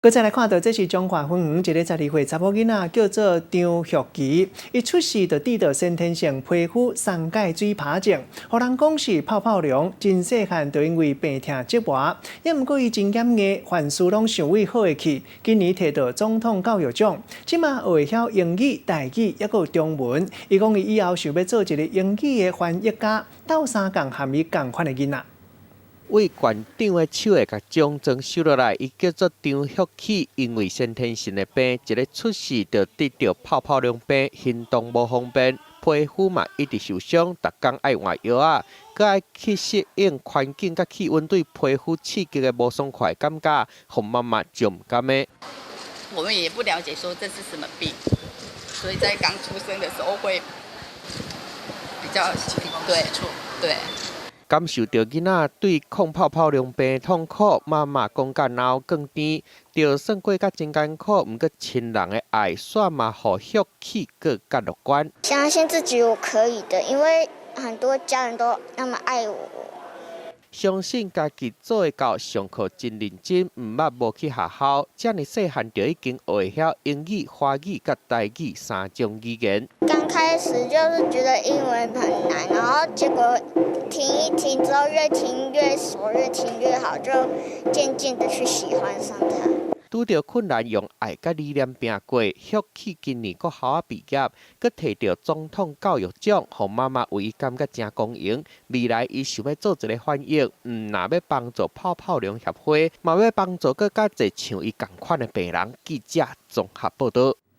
閣再來看到，這是彰化芬園一个12歲查某囡仔，叫做張玉琪。伊出世就得著先天性皮膚鬆解水耙症，予人講是泡泡龍，真細漢就因為病痛折磨。也毋過伊真減硬，凡事攏想為好的去。今年提著總統教育獎，這馬學會曉英語、台語，抑閣有中文。伊講伊以後想欲做一个英語的翻譯家，鬥相共和伊仝款的囡仔。為縣長的手會共獎狀收落來，伊叫做張旭起，因為先天性的病，一个出世就得著泡泡龍病，行動無方便，皮膚嘛一直受傷，逐工愛換藥仔，閣愛去適應環境佮氣溫對皮膚刺激的無爽快感覺，予媽媽足毋甘的。我們也不了解說這是什麼病，所以在剛出生的時候會比較對對。感受著囡仔對抗泡泡龍病痛苦，媽媽講甲腦更甜，就算過甲真艱苦，毋過親人的愛，煞嘛予旭起閣較樂觀。相信自己我可以的，因為很多家人都那麼愛我。相信家己做會到，上課真認真，毋捌無去學校，遮爾細漢就已經學會曉英語、華語佮台語三種語言。剛開始就是覺得英文很難，然後結果聽一聽之後越聽越熟，越聽越好，就漸漸的去喜歡上它。拄著困難，用愛佮理念拚過，旭起今年國校仔畢業，閣提著總統教育獎，予媽媽為伊感覺誠光榮。未來伊想欲做一个翻譯，毋若欲幫助泡泡龍協會，嘛欲幫助閣較濟像伊仝款的病人。記者綜合報導。